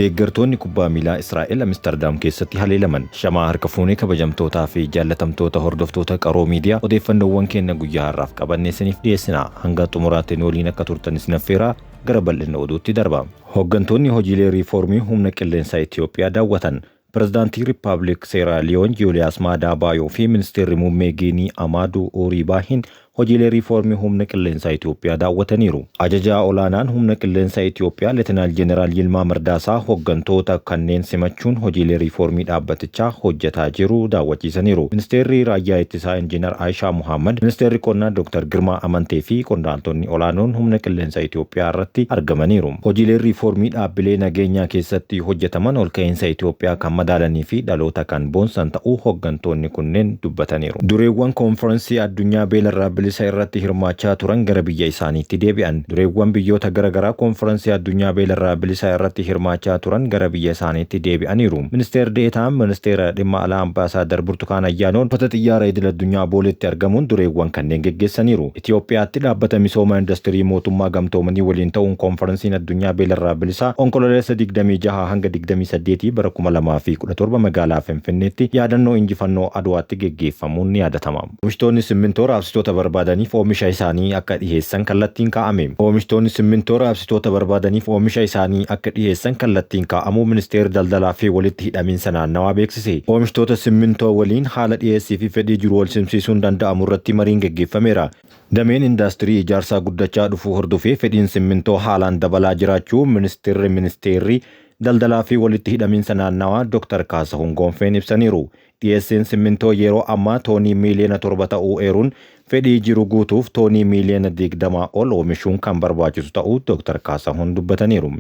Deeggartoonni kubbaa miilaa Israa'el Amsterdam keessatti haleelaman. Shamaa harka fuunee, kabajamtootaa fi jaallatamtoota hordoftoota Qaroo Miidiyaa, odeeffannoowwan keenya guyyaa har'aaf qabannee isiniif dhiyeessina. Hanga xumuraatti nu waliin akka turtan isin affeeraa, gara bal'ina oduutti darba. Hooggantoonni hojiilee riifoormii humna qilleensaa Itoophiyaa daawwatan. Pirezidaantii Riippaabilik Seeraaliyoon Juuliyaas Maadaa Baayoo fi Ministeerri Muummee Giinii Amaaduu Uuriibaahin hojiilee riifoormii humna qilleensaa Itoophiyaa daawwataniiru. Ajajaa olaanaan humna qilleensaa Itoophiyaa Leetinaal Jeneraal Yilmaa Mardaasaa hooggantoota kanneen simachuun hojiilee riifoormii dhaabbatichaa hojjetaa jiru daawwachiisaniiru. Ministeerri Raayyaa Ittisaa Injiinar Aayishaa Muhammad, Ministeerri Qonnaa Dr. Girmaa Amantee fi qondaaltonni olaanoon humna qilleensaa Itoophiyaa irratti argamaniiru. Hojiileen riifoormii dhaabbilee nageenyaa keessatti hojjetaman olka'iinsa Itoophiyaa kan madaalanii fi dhaloota kan boonsan ta'uu hooggantoonni kunneen dubbataniiru. Dureewwan koonferansii addunyaa beelarraa bilisa irratti hirmaachaa turan gara biyya isaaniitti deebi'an. Dureewwan biyyoota garaagaraa koonferansii addunyaa beelarraa bilisa irratti hirmaachaa turan gara biyya isaaniitti deebi'aniiru. Ministeer Deetaan Ministeera Dhimma Alaa Ambaasaadar Burtukaan Ayyaanoon buufata xiyyaara idil addunyaa Booleetti argamuun dureewwan kanneen geggeessaniiru. Itoophiyaatti dhaabbata misooma industirii mootummaa gamtoomanii waliin ta'uun koonferansiin addunyaa beelarraa bilisaa Onkololeessa 26 hanga 28 bara 2017 magaalaa Finfinneetti yaadannoo injifannoo Adwaatti geggeeffamuun ni yaadatama. Oomishtoonni simmintoo raabsitoota barbaadaniif oomisha isaanii akka dhiheessan kallattiin kaa'ame. Oomishtoonni simmintoo raabsitoota barbaadaniif oomisha isaanii akka dhiheessan kallattiin kaa'amuu Ministeerri Daldalaa fi Walitti Hidhamiinsa Naannawaa beeksise. Oomishtoota simmintoo waliin haala dhiheessii fi fedhii jiru wal simsiisuun danda'amu irratti mariin geggeeffameera. Dameen indaastirii ijaarsaa guddachaa dhufuu hordofee fedhiin simmintoo haalaan dabalaa jiraachuu ministeerri Daldalaa fi Walitti Hidhamiinsa Naannawaa Dr. Kaasahun Gonfeen ibsaniiru. Dhiyeessiin simmintoo yeroo ammaa toonii miiliyoona 7 ta'uu eeruun, fedhii jiru guutuuf toonii miiliyoona 20 ol oomishuun kan barbaachisu ta'uu Dr. Kaasahun dubbataniiru.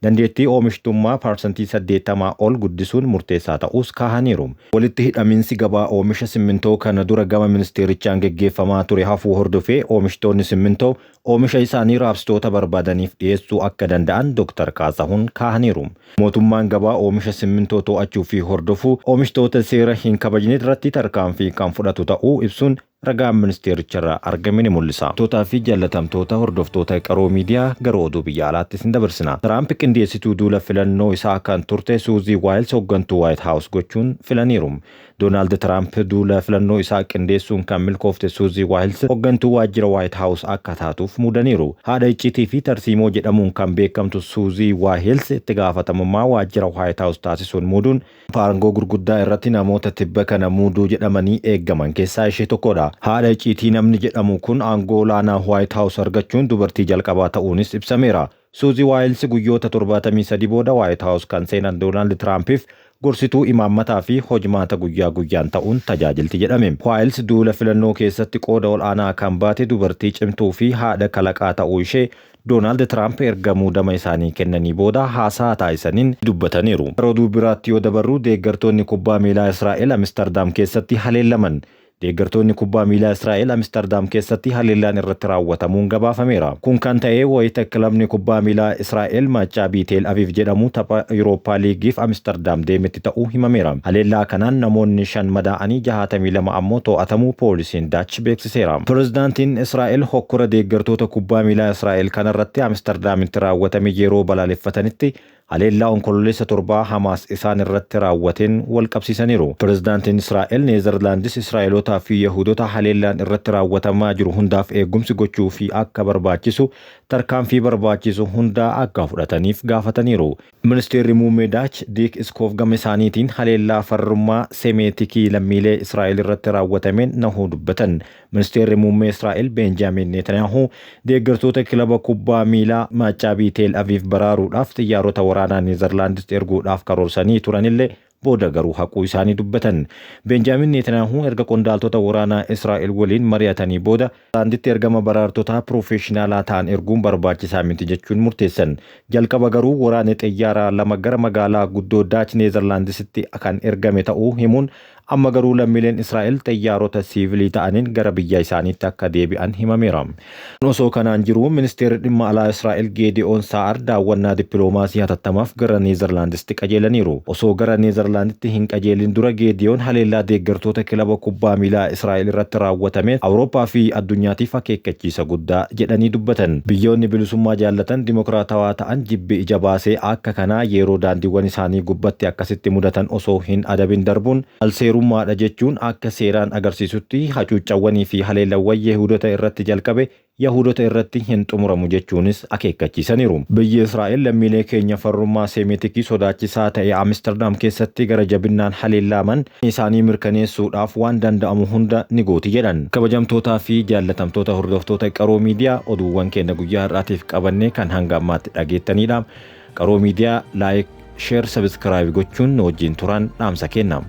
Dandeettii oomishtummaa 80% ol guddisuun murteessaa ta'uus kaahaniiru. Walitti hidhamiinsi gabaa oomisha simmintoo kana dura gama ministeerichaan geggeeffamaa ture hafuu hordofee oomishtoonni simmintoo oomisha isaanii raabsitoota barbaadaniif dhiyeessuu akka danda'an Dr. Kaasahun kaahaniiru. Mootummaan gabaa oomisha simmintoo to'achuu fi hordofuu, oomishtoota seera hin kabajne irratti tarkaanfii kan fudhatu ta'uu ibsuun ragaan ministeericharraa argame ni mul'isa. Tootaa fi jaallatamtoota hordoftoota Qaroo Miidiyaa, gara oduu biyya alaatti isin dabarsina. Tiraamp qindeessituu duula filannoo isaa kan turte Suuzii Waayils hooggantuu Waayit Haawus gochuun filaniiru. Doonaald Tiraamp duula filannoo isaa qindeessuun kan milkoofte Suuzii Waayils hooggantuu waajjira Waayit Haawus akka taatuuf muudaniiru. Haadha icciitii fi tarsiimoo jedhamuun kan beekamtu Suuzii Waayils itti gaafatamummaa waajjira Waayit Haawus taasisuun muuduun aangoo gurguddaa irratti namoota tibba kana muuduu jedhamanii eeggaman keessaa ishee tokkodha. Haadha icciitii namni jedhamu kun aangoo olaanaa Waayit Haawus argachuun dubartii jalqabaa ta'uunis ibsameera. Suuzii Waayils guyyoota 73 booda Waayit Haawus kan seenan Doonaald Tiraampiif gorsituu imaammataa fi hojmaata guyyaa guyyaan ta'uun tajaajilti jedhame. Waayils duula filannoo keessatti qooda ol'aanaa kan baate dubartii cimtuu fi haadha kalaqaa ta'uu ishee Doonaald Tiraamp erga muudama isaanii kennanii booda haasaa taasisaniin dubbataniiru. Oduu biraatti yoo dabarru, deeggartoonni kubbaa miilaa Israa'el Amsterdam keessatti haleellaman. Deeggartoonni kubbaa miilaa Israa'el Amsterdam keessatti haleellaan irratti raawwatamuun gabaafameera. Kun kan ta'e wayita kilabni kubbaa miilaa Israa'el Maccaabii Teel Aviv jedhamu tapha Yurooppaa Liigiif Amsterdam deemetti ta'uu himameera. Haleellaa kanaan namoonni shan madaa'anii 62 ammoo to'atamuu poolisiin Daach beeksiseera. Pirezidaantiin Israa'el hokkora deeggartoota kubbaa miilaa Israa'el kanarratti Amsterdaamitti raawwatame yeroo balaaleffatanitti haleellaa Onkololeessa 7 Hamaas isaan irratti raawwateen wal qabsiisaniiru. Pirezidaantiin Israa'el Neezerlaandis Israa'elotaa fi Yahudota haleellaan irratti raawwatamaa jiru hundaaf eegumsi gochuu fi akka barbaachisu tarkaanfii barbaachisu hundaa akka fudhataniif gaafataniiru. Ministeerri Muummee Daach Diik Iskoof gama isaaniitiin haleellaa farrummaa Semeetikii lammiilee Israa'el irratti raawwatameen nahuu dubbatan. Ministeerri Muummee Israa'el Beenjaamin Netanyaahuu deeggartoota kilaba kubbaa miilaa Maccaabii Teel Aviv baraaruudhaaf xiyyaarota waraanaa Neezerlaandis erguudhaaf karoorsanii turanillee booda garuu haquu isaanii dubbatan. Beenjaamin Netanyaahuu erga qondaaltota waraanaa Israa'el waliin mari'atanii booda Laanditti ergama baraartotaa piroofeeshinaalaa ta'an erguun barbaachisaa miti jechuun murteessan. Jalqaba garuu waraanni xiyyaaraa lama gara magaalaa guddoo Daach Neezerlaandisitti kan ergame ta'uu himuun, Amma garuu lammiileen Israa'el xayyaarota siivilii ta'aniin gara biyya isaaniitti akka deebi'an himameera. Osoo kanaan jiru, ministeerri dhimma alaa Israa'el Geedi'oon Saa'ar daawwannaa dippiloomaasii hatattamaaf gara Neezerlaanditti qajeelaniiru. Osoo gara Neezerlaanditti hin qajeelin dura, Geediyoon haleellaa deeggartoota kilaba kubbaa miilaa Israa'el irratti raawwatame Awurooppaa fi addunyaatiif akeekkachiisa guddaa jedhanii dubbatan. Biyyoonni bilisummaa jaallatan, dimokiraatawaa ta'an, jibbi ija baasee akka kanaa yeroo daandiiwwan isaanii gubbatti akkasitti mudatan osoo hin adabin darbuun alseerummaadha jechuun, akka seeraan agarsiisutti hacuuccawwanii fi haleellawwan Yehudota irratti jalqabe Yahudota irratti hin xumuramu jechuunis akeekkachiisaniiru. Biyyi Israa'el lammiilee keenya farrummaa seemeetikii sodaachisaa ta'e Amsterdam keessatti gara jabinnaan haleellaaman isaanii mirkaneessuudhaaf waan danda'amu hunda ni gooti jedhan. Kabajamtootaa fi jaallatamtoota hordoftoota Qaroo Miidiyaa, oduuwwan keenya guyyaa har'aatiif qabannee kan hanga ammaatti dhageettanidha. Qaroo Miidiyaa like, share, subscribe gochuun nu wajjin turan dhaamsa kenna.